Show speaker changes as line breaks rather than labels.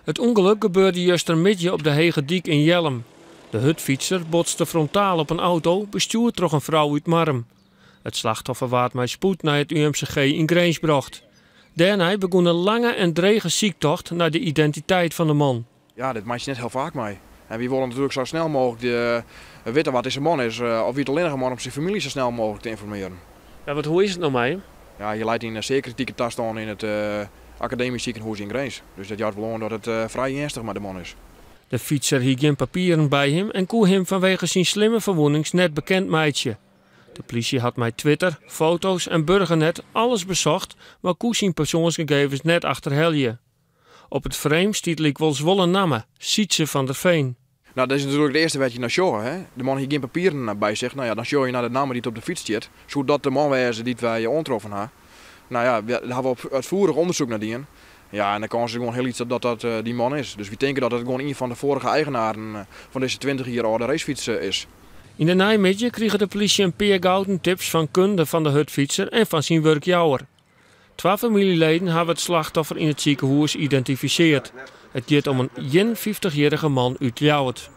It ûngelok gebeurde justermiddei op de Hegedyk yn Jellum. De hurdfytser botste frontaal op in auto, bestjoerd troch in frou út Marrum. It slachtoffer waard mei spoed nei it UMCG yn Grins brocht. Dêrnei begûn in lange en drege syktocht nei de identiteit fan de man.
Ja, dit meitsje je net hiel faak mei. En wy wolle natuerlik sa snel mooglik witte wa't dizze man is, of wie it allinnich in man om syn famylje sa snel mooglik te ynformearjen.
Ja, want hoe is it no mei him?
Ja, hy leit yn in sear kritike tastân yn it akademysk sikehûs yn Grins. Dus dat jout wol oan dat it frij earnstich mei de man is.
De fytser hie gjin papieren by him en koe him fanwege syn slimme ferwûnings net bekend meitsje. De plysje hat mei Twitter, foto's en Burgernet alles besocht, mar koe syn persoansgegevens net achterhelje. Op it frame stiet lykwols wol in namme, Sietse van der Veen.
Nou, dat is natuerlik it earste wêr't je nei sjogge. Hè? De man hie gjin papieren by sich. Nou ja, dan sjogge je nei de namme dy't op de fyts stiet. Soe dat de man wêze dy't wy oantroffen ha? Nou ja, dêr ha we útfoerich ûndersyk nei dien. Ja, en de kâns is gewoan hiel lyts dat dat dy man is. Dus wy tinke dat it gewoan ien fan de foarige eigenaren fan dizze 20 jier âlde racefyts is.
Yn de neimiddei krige de plysje in pear gouden tips fan kunde fan de hurdfytser en fan syn wurkjouwer. Twa famyljeleden hawwe it slachtoffer yn it sikehûs identifisearre. It giet om in 51-jierrige man út Ljouwert.